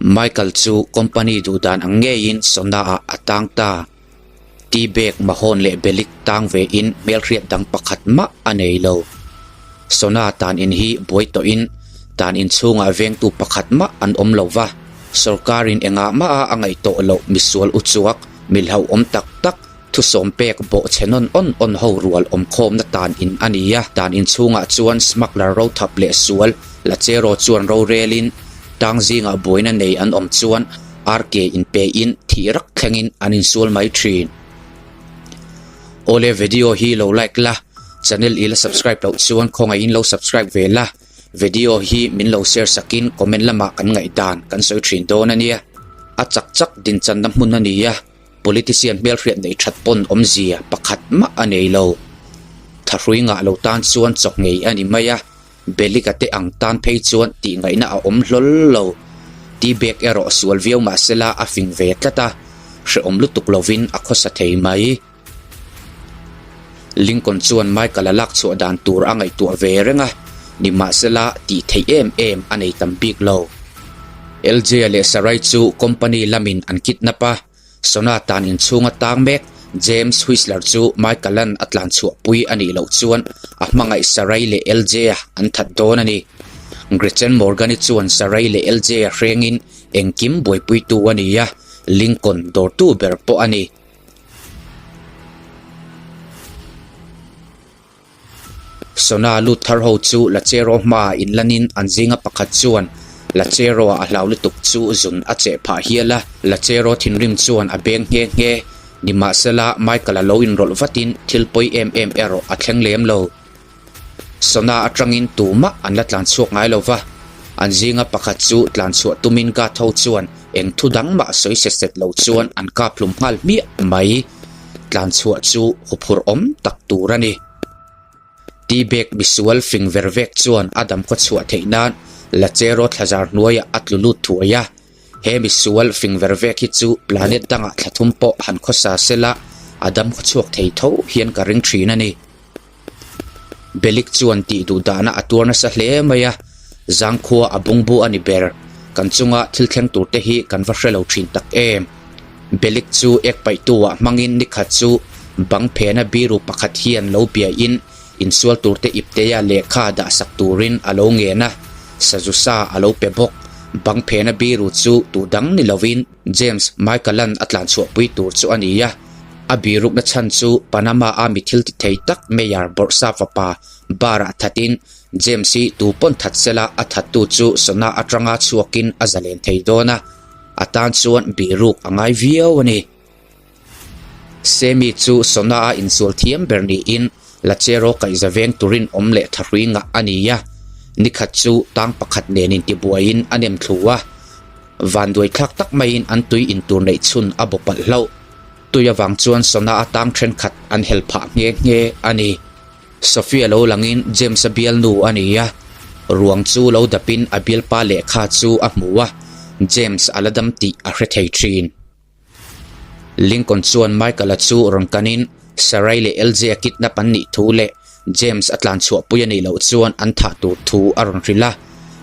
Michael chu company duhdan ang ngeiin Sona ah a tang ta. T-bag, Mahon leh Belik tang ve in hmelhriat dang pakhat mah a nei lo. Sona tan in hi buai tawhin tan in chhungah vengtu pakhat mah an awm lo va, sorkarin engah mah a a ngaih tawh loh misual uchuak, milhlauhawm tak tak, thusawm pek bawh chhe nawn awn awn ho rual awmkhawmna tan in a ni a. Tan in chhungah chuan smuggler rothap leh sual Lacero chuan rorelin tang zingah buaina nei an awm chuan RK in pe in thih rak thlengin an insual mai thin. Awle video hi lo like la, channel i la subscribe loh chuan khawngaihin lo subscribe ve la, video hi min lo share sakin comment lamah kan ngaihdan kan sawi thin dawn a nia. A chak chak dinchanna hmun a ni a, politician hmelhriat neih that pawn awmzia pakhat mah a nei lo. Thahrui ngah lo tan chuan chawk ngei a ni mai a. Belika te ang tan phei chuan tih ngaihna a awm hlawl lo. T-bag erawh sual viau mah sela a fing ve tlat a, hrehawm lutuk lovin a khawsa thei mai. Lincoln chuan Michael-a lak chhuah dan tur a ngaihtuah ve reng a, nimahsela tih theih em em a nei tam bik lo. LJ-a leh Sarai chu company lamin an kidnap a, Sona tan inchhunga tang mek James Whistler chu Michael-a'n a tlan chhuahpui a nih loh chuan a hmangaih Sarai leh LJ-a an that dawn a ni. Gretchen Morgan-i chuan Sarai leh LJ-a hrengin engkim buaipuitu a ni a, Lincoln dawrtu ber pawh a ni. Sona lut thar ho chu Lacero hmaah inlanin an zinga pakhat chuan Lacero-a a hlau lutuk chu zun a cheh phah hial a, Lacero thinrim chuan a beng nghe nghe. Nimahsela, Michael-a lo inrawlh vatin thil pawi em em erawh a thleng lem lo. Sona atangin tumah an la tlan chhuak ngai lo va, an zinga pakhat chu tlan chhuah tumin guard ho chuan eng thu dang mah sawi set set lo chuan an kap hlum nghal hmiah mai. Tlan chhuah chu huphurh awm tak tur a ni. T-bag misual fing ver vek chuan a dam khaw chhuah theih nan Lacero thlazar hnuaiah a tlu lut thuai a. He misual fing ver vek hi chu planet dangah thla thum pawh han khawsa sela a dam khaw chhuak thei tho hian ka ring thin a ni. Belik chuan tih duh dahna a tuar nasa hle mai a, zangkhua a bungbu a ni ber. Kan chunga thil thleng tur te hi kan va hre lo thin tak em. Belik chu ek paihtu ah hmangin nikhat chu bang phena biru pakhat hian lo biain insual tur te iptea lehkha dah sak turin a lo ngen a, sazu sa a lo pe bawk. Bang phena biru chu tu dang ni lovin James Michael-a'n a tlanchhuahpui tur chu a ni a. A birukna chhan chu Panama a mi thil ti thei tak Mayor Bawrhsa fapa bar-ah thatin James hi tu pawn that sela a thattu chu Sona atanga chhuakin a zalen thei dawn a, a tan chuan biruk a ngai viau a ni. Sammy chu Sona a insual thiam ber niin Lacero kaihza veng turin awm leh thahrui ngah a ni a, nikhat chu tang pakhat nen intibuaiin a nem thlu a. Vanduai thlak tak maiin an tui intur neih chhun a baw palh hlauh. Tui avang chuan Sona atang thenkhat an hel phah nghe nghe a ni. Sophia lo langin James-a bialnu a ni a, ruang chu lo dapin a bialpa lehkha chu a hmu a, James a la dam tih a hre thei thin. Lincoln chuan Michael-a chu rawn kanin Sarai leh LJ-a kidnap an nih thu leh James a tlan chhuahpui a nih loh chuan an thah tur thu a rawn hrilh a,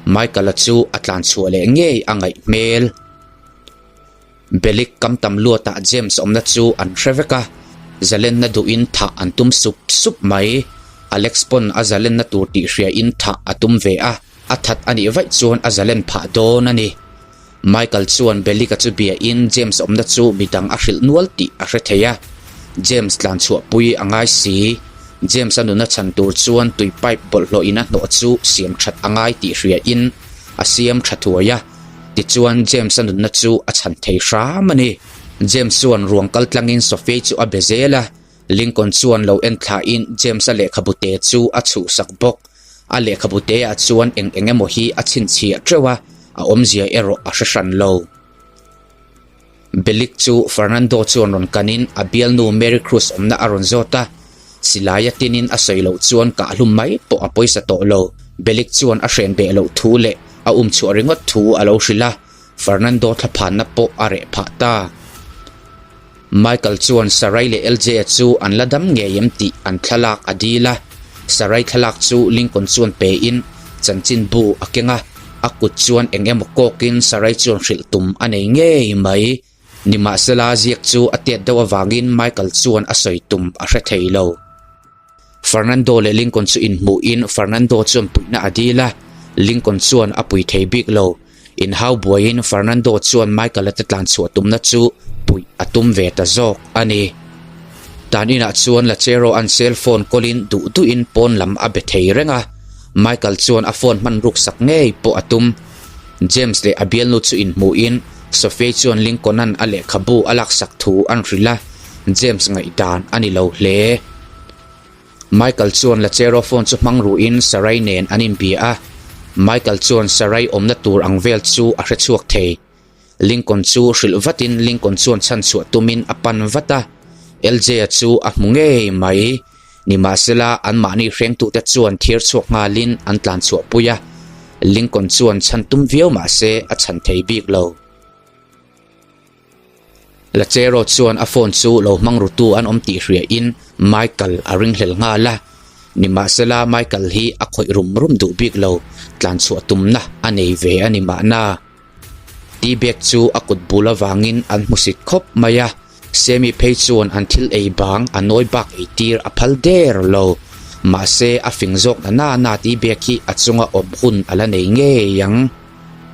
Michael-a chu a tlan chhuah leh ngei a ngaih hmel. Belik kam tam luatah James awmna chu an hre vek a, zalenna duhin thah an tum sup sup mai. Alex pawn a zalenna tur tih hriain thah a tum ve a, a that a nih vaih chuan a zalen phah dawn a ni. Michael chuan Bellick-a chu biain James awmna chu midang a hrilh nual tih a hre thei a, James tlan chhuahpui a ngai si. James-a nuna chhan tur chuan tui pipe bawlhhlawh in a hnawh chu siam that a ngai tih hriain a siam tha thuai a, tichuan James-a nunna chu a chhan thei hram a ni. James chuan ruang kal tlangin Sophie chu a be zel a, Lincoln chuan lo en thlain James-a lehkhabu te chu a chhuhsak bawk. A lehkhabu te ah chuan eng eng emaw hi a chhinchhiah teuh a, a awmzia erawh a hre hran lo. Belik chu Fernando chuan rawn kanin a bialnu Mary Cruz awmna a rawn zawt a, silaia tinin a sawi loh chuan kahhlum mai pawh a pawisa tawh lo. Belik chuan a hren beh loh thu leh a umchhuah ringawt thu a lo hrilh a, Fernando thlaphanna pawh a reh phah ta. Michael chuan Sarai leh LJ-a chu an la dam ngei em tih an thlalak a dil a. Sarai thlalak chu Lincoln chuan pein chanchinbu a keng a. A kut chuan eng emaw kawkin Sarai chuan hrilh tum a nei ngei mai. Nimahsela ziak chu a tet deuh avangin Michael chuan a sawi tum a hre thei lo. Fernando leh Lincoln chu inhmuhin Fernando chuan puihna a dil a, Lincoln chuan a pui thei bik lo. Inhau buaiin Fernando chuan Michael-a te tlan chhuah tumna chu puih a tum ve ta zawk a ni. Tan inah chuan Lacero an cell phone kawlin duh duhin pawn lam a be thei reng a, Michael chuan a phone hman ruk sak ngei pawh a tum. James leh a bialnu chu inhmuhin Sophia chuan Lincoln-a'n a lehkhabu a laksak thu an hrilh a, James ngaihdan a ni lo hle. Michael chuan Lacero phone chu hmang ruhin Sarai nen an inbia a, Michael chuan Sarai awmna tur ang vel chu a hre chhuak thei. Lincoln chu hrilh vatin Lincoln chuan chhanchhuah tumin a pan vat a, LJ-a chu a hmu ngei mai. Nimahsela, anmahni hrengtute chuan thir chhuak nghalin an tlanchhuahpui a, Lincoln chuan chhan tum viau mahse a chhan thei bik lo. Lacero chuan a phone chu lo hmang rutu an awm tih hriain Michael a ringhlel nghal a. Nimahsela Michael hi a khawih rum rum duh bik lo, tlanchhuah tumna a nei ve a ni mahna. T-bag chu a kut bul avangin an hmusit khawp mai a, Sammy phei chuan an thil ei bang a nawi bak ei tir a phal der lo. Mahse a fing zawk na na na T-bag hi a chunga awm hun a la nei ngei ang.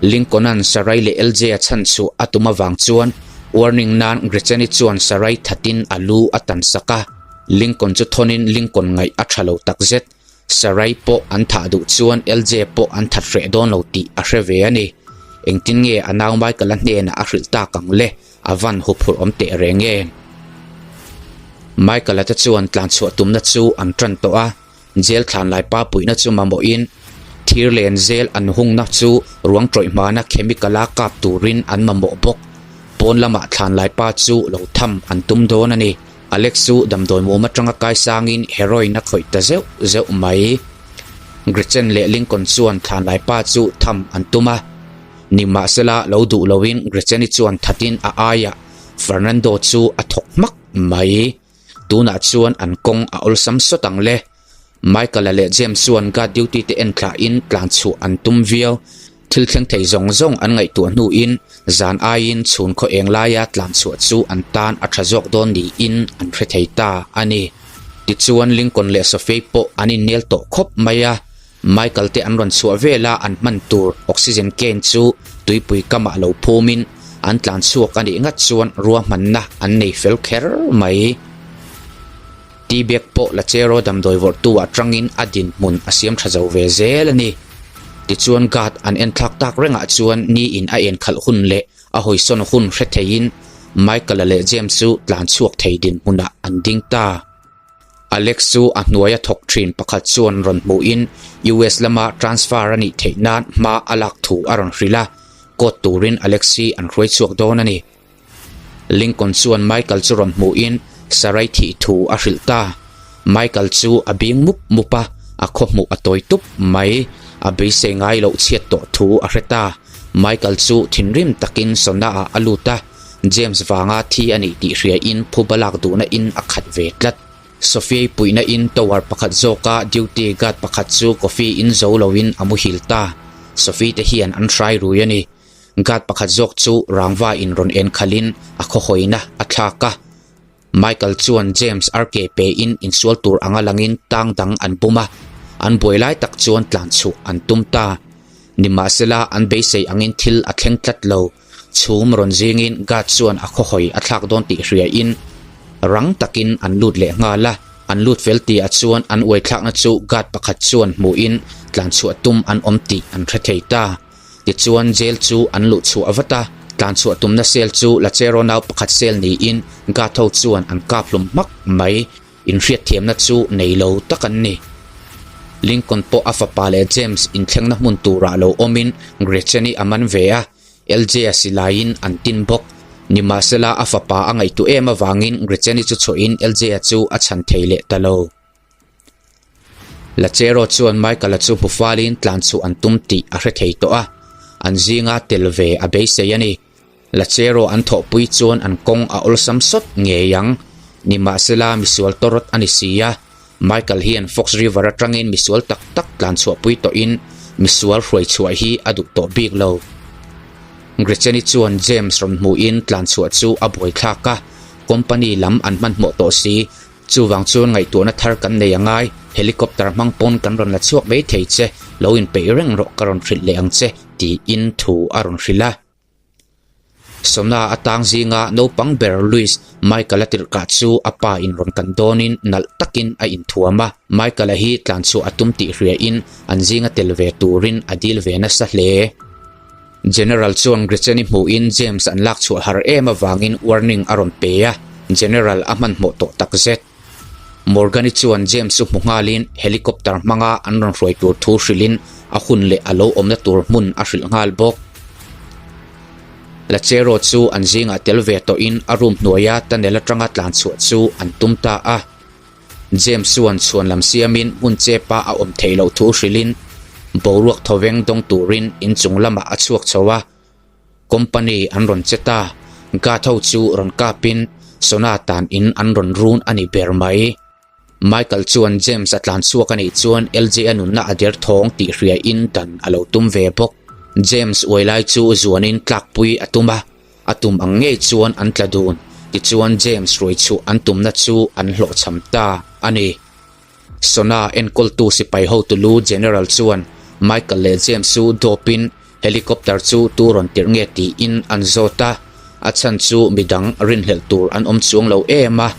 Lincoln-a'n Sarai leh LJ-a chhan chhuah a tum avang chuan warning nan Gretchen-i chuan Sarai thatin a lu a tan sak a. Lincoln chu thawnin Lincoln ngaih a tha lo takzet. Sarai pawh an thah duh chuan LJ pawh an that hreh dawn lo tih a hre ve a ni. Engtin nge a nau Michael-a hnenah a hrilh tak ang le? A van huphurh awm teh reng e. Michael-a te chuan tlanchhuah tumna chu an tan tawh a. Jail thlan lai pa puihna chu mamawhin thir len zel an hungna chu ruang tawih hmana chemical-a kap turin an mamawh bawk. Pawn lamah thlan lai pa chu lo tham an tum dawn a ni. Alex chu damdawi mum atanga kaisangin heroin a khawih ta zeuh zeuh mai. Gretchen leh Lincoln chuan thlan lai pa chu tham an tum a. Nimahsela lo duh loin Gretchen-i chuan thatin a aiah Fernando chu a thawk hmak mai. Tunah chuan an kawng a awlsam sawt ang le. Michael-a leh James chuan guard duty te en thlahin tlan chhuah an tum viau. Thil thleng thei zawng zawng an ngaihtuah hnuin zan aiin chhun khaw eng laia tlan chhuah chu an tan a tha zawk dawn niin an hre thei ta a ni. Tichuan Lincoln leh Sophie pawh an innel tawh khawp mai a. Michael te an rawn chhuah vela an hman tur oxygen can chu tuipui kamah lo phumin an tlan chhuak a nih ngat chuan ruahmanna an nei fel kher mai. T-bag pawh Lacero damdawi vawrhtu ah tangin a dinhmun a siam tha zo ve zel a ni. Tichuan guard an en thlak tak rengah chuan ni in a en khalh hun leh a hawisawn hun hre theiin Michael-a leh James chu tlan chhuak thei dinhmunah an ding ta. Alex chu a hnuaia thawk thin pakhat chuan rawn hmuhin US lama transfer a nih theih nan hma a lak thu a rawn hrilh a, court turin Alex hi an hruai chhuak dawn a ni. Lincoln chuan Michael chu rawn hmuhin Sarai thih thu a hrilh ta. Michael chu a bing mup mup a, a khawhmuh a tawi tup mai. A beisei ngai loh chhiat tawh thu a hre ta. Michael chu thinrim takin Sona ah a lut a. James vanga thi a nih tih hriain phuba lak duhna in a khat ve tlat. Sophia-i puihna in tower pakhat zawka duty guard pakhat chu coffee in zo loin a muhil ta. Sophie te hian an hrai rui a ni. Guard pakhat zawk chu rangva in rawn en khalhin a khawhawina a thlak a. Michael chuan James RK pe in insual tur anga langin tang dang an bum a, an buai lai tak chuan tlan chhuah an tum ta. Nimahsela an beisei angin thil a thleng tlat lo. Chhum rawn zingin guard chuan a khawhawi a thlak dawn tih hriain rang takin an lut leh nghal a, an lut fel tihah chuan an uai thlakna chu guard pakhat chuan hmuhin tlan chhuah tum an awm tih an hre thei ta. Tichuan jail chu an luh chhuah vat a, tlan chhuah tumna cell chu Lacero nau pakhat cell niin guard ho chuan an kap hlum hmak mai. Inhriatthiamna chu nei lo tak an ni. Lincoln pawh a fapa leh James inthlengna hmun turah lo awmin Gretchen-i a man ve a, LJ-a silaiin an tin bawk. Nimahsela a fapa a ngaihtuah em avangin Gretchen-i chu chhuahin LJ-a chu a chhan thei leh ta lo. Lacero chuan Michael-a chu hmu falin tlan chhuah an tum tih a hre thei tawh a, an zinga tel ve a beisei a ni. Lacero an thawhpui chuan an kawng a awlsam sawt ngei ang. Nimahsela misual tawrawt a ni si a, Michael hian Fox River atangin misual tak tak tlan chhuahpui tawhin Misual hruai chhuah hi a duh tawh bik lo. Gretchen-i chuan James rawn hmuhin tlan chhuah chu a buaithlak a, company lam an hmanhmawh tawh si. Chuvang chuan ngaihtuahna thar kan nei a ngai, helicopter hmang pawn kan rawn la chhuak mai thei che, lo inpeih reng rawh ka rawn hrilh leh ang che, tiin thu a rawn hrilh a. Sona atang zinga naupang ber Louis Michael-a tirhkah chu a pa in rawn kan dawnin nalh takin a inthuam a, Michael-a hi tlanchhuah a tum tih hriain an zinga tel ve turin a dil ve nasa hle. General chuan Gretchen-i hmuhin James an lak chhuah har em avangin warning a rawn pe a, General a hmanhmawh tawh takzet. Morgan-i chuan James chu hmu nghalin helicopter hmanga an rawn hruai tur thu hrilhin a hun leh a lo awmna tur hmun a hrilh nghal bawk. Lacero chu an zingah tel ve tawhin a room hnuaia tunnel atanga tlan chhuah chu an tum ta a. James chuan chhuan lam siamin hmun chepa a awm theih loh thu hrilhin boruak thawveng dawng turin inchung lamah a chhuak chho a. Company an rawn che ta, guard ho chu rawn kapin Sona tan in an rawn run a ni ber mai. Michael chuan James a tlan chhuak a nih chuan LJ a nunna a der thawng tih hria in dan a lo tum ve bawk. James uai lai chu zuanin tlakpui a tum a, a tum ang ngei chuan an tla dun, tichuan James ruai chhuah an tumna chu an hlawhchham ta a ni. Sona enkawltu sipai hotu lu General chuan Michael leh James chu dawpin helicopter chu tu rawn tirh nge tiin an zawt a, a chhan chu midang rinhlelh tur an awm chuang lo em a.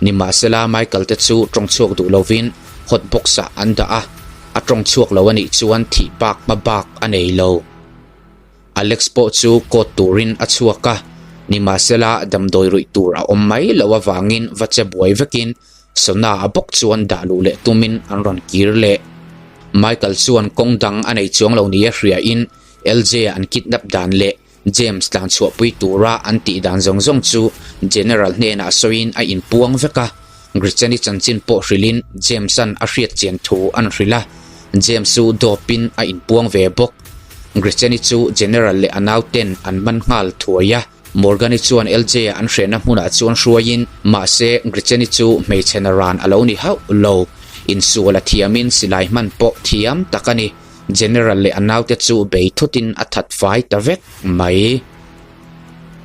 Nimahsela Michael te chu tawng chhuak duh lovin hot box ah an dah a, a tawng chhuak lo a nih chuan thih bak hma bak a nei lo. Alex pawh chu court turin a chhuak a, nimahsela damdawi ruih tur a awm mai loh avangin va che buai vekin Sona a bawk chuan dah luh leh tumin an rawn kir leh. Michael chuan kawng dang a nei chuang lo nia hriain LJ an kidnap dan leh James tlan chhuahpui tura an tih dan zawng zawng chu General hnenah sawiin a inpuang vek a. Gretchen-i chanchin pawh hrilhin James-a'n a hriat chian thu an hrilh a, James chu dawpin a inpuang ve bawk. Gretchen-i chu General leh a nauten an man nghal thuai a. Morgan-i chuan LJ-a an hrehna hmunah chuan hruaiin, mahse, Gretchen-i chu hmeichhe naran a lo ni hauh lo. Insual a thiamin silai hman pawh thiam tak a ni. General leh a naute chu bei thutin a that fai ta vek mai.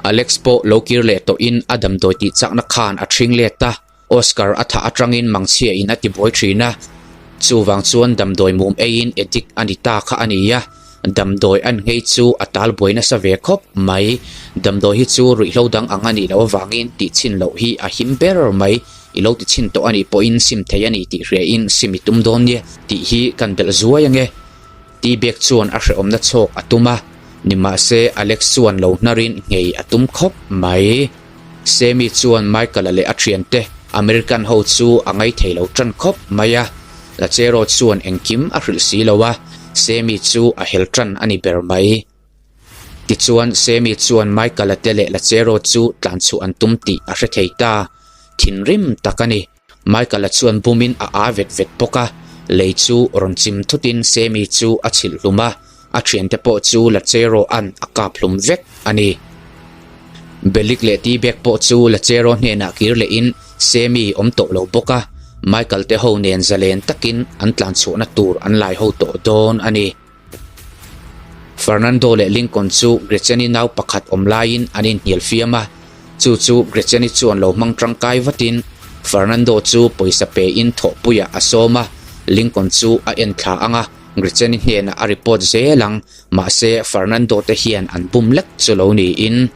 Alex pawh lo kir leh tawhin a damdawi tih chakna khan a ṭhing let a. Oscar a thah atangin mangchhia in a ti buai thin a, chuvang chuan damdawi mum eiin addict a ni ta kha a ni a, damdawi an nghei chu a tal buai nasa ve khawp mai. Damdawi hi chu ruihhlo dang ang a nih loh avangin tih chhin loh hi a him ber mai, i lo ti chhin tawh a nih pawhin sim thei a ni tih hriain sim i tum dawn nia tih hi kan belh zuai ange. T-bag chuan a hrehawmna chhawk a tum a, nimahse Alex chuan lo hnarin nghei a tum khawp mai. Sammy chuan Michael-a leh a thiante American ho chu a ngaithei lo tan khawp mai a, Lacero chuan engkim a hrilh si lo a, Sammy chu a hel tan a ni ber mai. Tichuan Sammy chuan Michael-a te leh Lacero chu tlanchhuah an tum tih a hre thei ta, thinrim tak a ni. Michael-a chuan bumin a aa vet vet bawk a, lei chu rawn chim thutin Sammy chu a chhilh hlum a, a thiante pawh chu Lacero-a'n a kap hlum vek a ni. Bellick leh T-Bag pawh chu Lacero hnenah kir lehin Sammy awm tawh lo bawk a, Michael te ho nen zalen takin an tlanchhuahna tur an lai ho tawh dawn a ni. Fernando leh Lincoln chu Gretchen-i nau pakhat awm laiin an inhnial fiam a, chu chu Gretchen-i chuan lo hmang tangkai vatin Fernando chu pawisa pein thawhpuiah a sawm a, Lincoln chu a en thla ang a, Gretchen-i hnenah a report zel ang, mahse Fernando te hian an bum lek chu lo niin.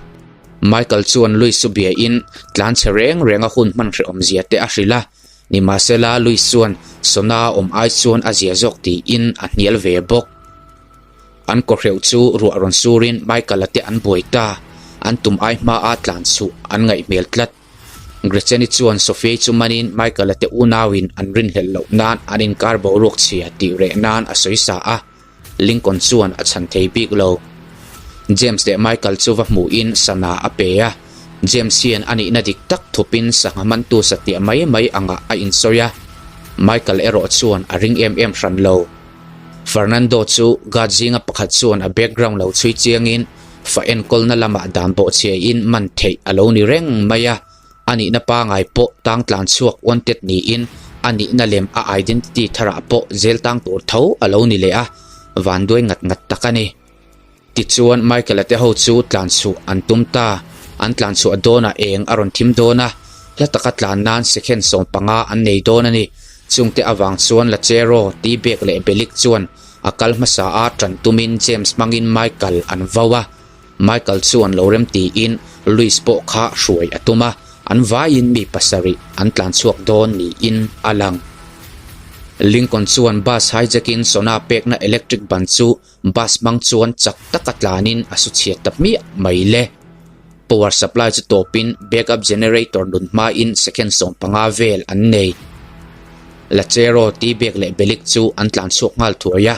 Michael chuan Luis chu biain tlanchhe reng renga hun hman hrehawmzia te a hrilh a, Nimahsela, Luis chuan Sona awm ai chuan a zia zawk tiin a hnial ve bawk. An kawhreuh chu ruah rawn surin Michael-a te an buai ta, an tum ai hmaa tlan chhuh an ngaih hmel tlat. Gretchen-i chuan Sophia-i chu manin Michael-a te unauin an rinhlelh loh nan an inkar boruak chhia tih reh nan a sawi sa a. Lincoln chuan a chhan thei bik lo. James leh Michael chu va hmuhin sana a pe a, James hian a nihna dik tak thupin sangha mantu satliah mai mai angah a insawi a, Michael erawh chuan a ring em em hran lo. Fernando chu guard zinga pakhat chuan a background lo chhui chiangin fa enkawlna lamah dan bawhchhiain man theih a lo ni reng mai a. A nihna pangai pawh tang tlan chhuak wanted niin a nihna lem a identity tharah pawh zel tang tur tho a lo ni leh a. Vanduai ngat ngat tak a ni. Tichuan Michael-a te ho chu tlan chhuah an tum ta. An tlan chhuah dawnah eng a rawn thim dawn a, hla taka tlan nan second 15 an nei dawn a ni. Chungte avang chuan Lacero, T-Bag leh Bellick chuan a kal hmasa a tan tumin James hmangin Michael an vau a. Michael chuan lo rem tiin Louis pawh kha hruai a tum a, an vaiin mi pasarih an tlan chhuak dawn niin a lang. Lincoln chuan bus hijack-in Sona pekna electric ban chu Bus hmang chuan chak taka tlanin a su chhiat ta hmiah mai le. Power supply chu tawpin backup generator nun hmain second 15 vel an nei. Lacero, T-Bag leh Bellick chu an tlan chhuak nghal thuai a.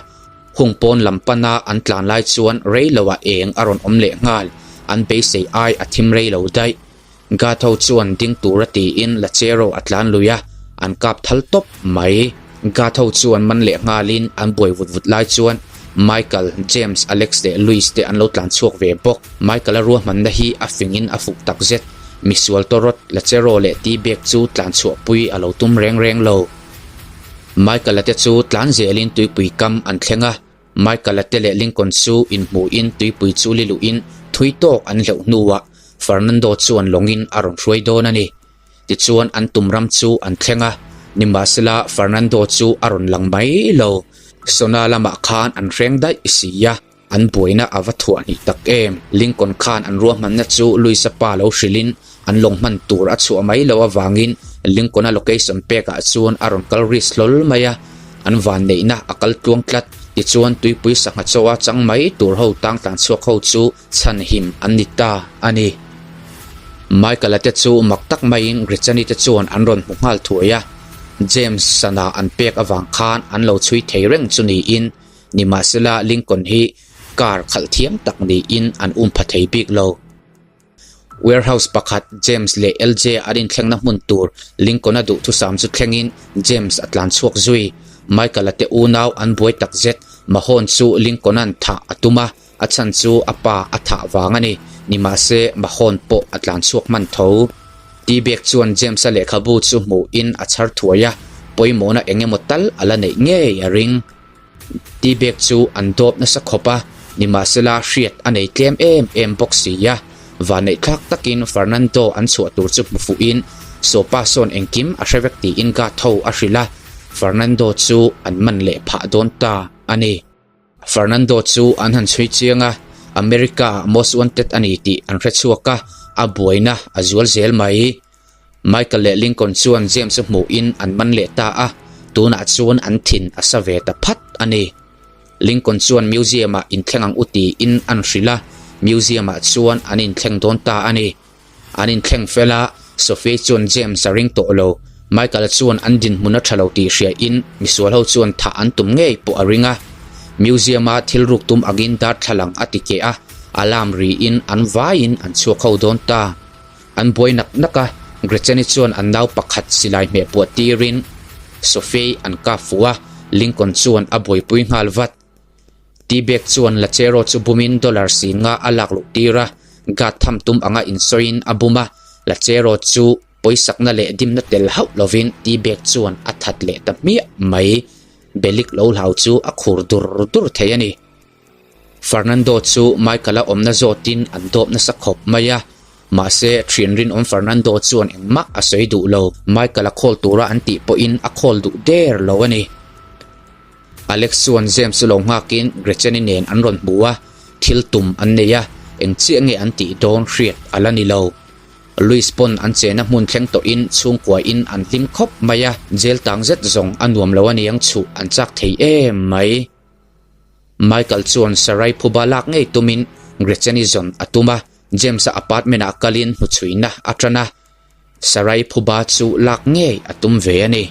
Hung pawn lam pana an tlan lai chuan rei loah eng a rawn awm leh nghal. An beisei ai a thim rei lo daih. Gatho chuan ding tura tiin Lacero a tlan lui a, an kap thal tawp mai. Gatho chuan man leh nghalin an buai vut vut lai chuan Michael, James, Alex leh Luis te an lo tlan chhuak ve bawk. Michael-a ruahmanna hi a fingin a fuh tak zet. Misual tawrawt Lacero leh T-Bag chu tlan chhuahpui a lo tum reng reng lo. Michael-a te chu tlan zelin tuipui kam an thleng a. Michael-a te leh Lincoln chu inhmuhin tuipui chu li luhin thui tawk an hleuh hnuah Fernando chuan lawngin a rawn hruai dawn a ni. Tichuan an tum ram chu an thleng a, nimahsela Fernando chu a rawn lang mai lo. Sona lamah khan an hreng daih si a, an buaina a va thuah hnih tak em. Lincoln khan an ruahmanna chu Luis-a pa lo hrilhin an lawng hman tur a chhuah mai loh avangin Lincoln-a location pekah chuan a rawn kal risk hlawl mai a. An vanneihna a kal tluang tlat. Tichuan tuipui sangha chaw a chang mai tur ho tang tlan chhuak ho chu chhanhim an ni ta a ni. Michael-a te chu mak tak maiin Gretchen-i te chuan an rawn hmu nghal thuai a. James sana an pek avang khan an lo chhui thei reng chu niin nimahsela Lincoln hi car khalh thiam tak niin an um pha thei bik lo. Warehouse pakhat James leh LJ an inthlengna hmun tur Lincoln-a duhthusam chu thlengin James a tlan chhuak zui. Michael-a te unau an buai tak zet. Mahon chu Lincoln-a'n thah a tum a, a chhan chu a pa a thah vang a ni. Nimahse, Mahon pawh a tlan chhuak hman tho. T-Bag chuan James-a lehkhabu chu hmuhin a chhar thuai a, pawimawhna eng emaw tal a la neih ngei a ring. T-Bag chu an dawp nasa khawp a, nimahsela hriat a nei tlem em em bawk si a. Vanneihthlak takin Fernando an chhuah tur chu hmu fuhin Sopa sawn engkim a hre vek tiin Gatho a hrilh a, Fernando chu an man leh phah dawn ta a ni. Fernando chu an han chhui chiang a, America Most Wanted a ni tih an hre chhuak a, a buaina a zual zel mai. Michael leh Lincoln chuan James-a hmuhin an man leh ta a, tunah chuan an thin a sa ve ta phat a ni. Lincoln chuan museum-ah inthleng ang u tiin an hrilh a, museum-ah chuan an inthleng dawn ta a ni. An inthleng fel a, Sophie chuan James a ring tawh lo. Michael-a chuan an dinhmun a tha lo tih hriain misual ho chuan thah an tum ngei pawh a ring a. Museum-a thil ruk tum angin darthlalang a ti keh a, alarm riin an vaiin an chhuak ho dawn ta. An buai nak nak a, Gretchen-i chuan an nau pakhat silai hmeh puah tirin Sophie an kap fuh a, Lincoln chuan a buaipui nghal vat. T-Bag chuan Lacero chu bumin dollar 50 a lak luh tir a, guard tham tum anga insawiin a bum a, Lacero chu pawisakna leh dimna tel hauh lovin T-Bag chuan a that leh ta hmiah mai. Bellick lo hlau chu a khur dur dur thei a ni. Fernando chu Michael-a awmna zawtin an dawp nasa khawp mai a, mahse thian rinawm Fernando chuan engmah a sawi duh lo. Michael-a call tura an tih pawhin a call duh der lo a ni. Alex chuan James chu lo nghakin Gretchen-i nen an rawn hmu a, thil tum an nei a, eng chiah nge an tih dawn hriat a la ni lo. Louis pawn an chena hmun thleng tawhin chhungkuain an hlim khawp mai a, jail tang zet zawng a nuam lo aniang chhuh an chak thei em mai. Michael chuan Sarai phuba lak ngei tumin Gretchen-i zawn a tum a, James-a apartment-ah kalin hnuchhuina a tan a, Sarai phuba chu lak ngei a tum ve a ni.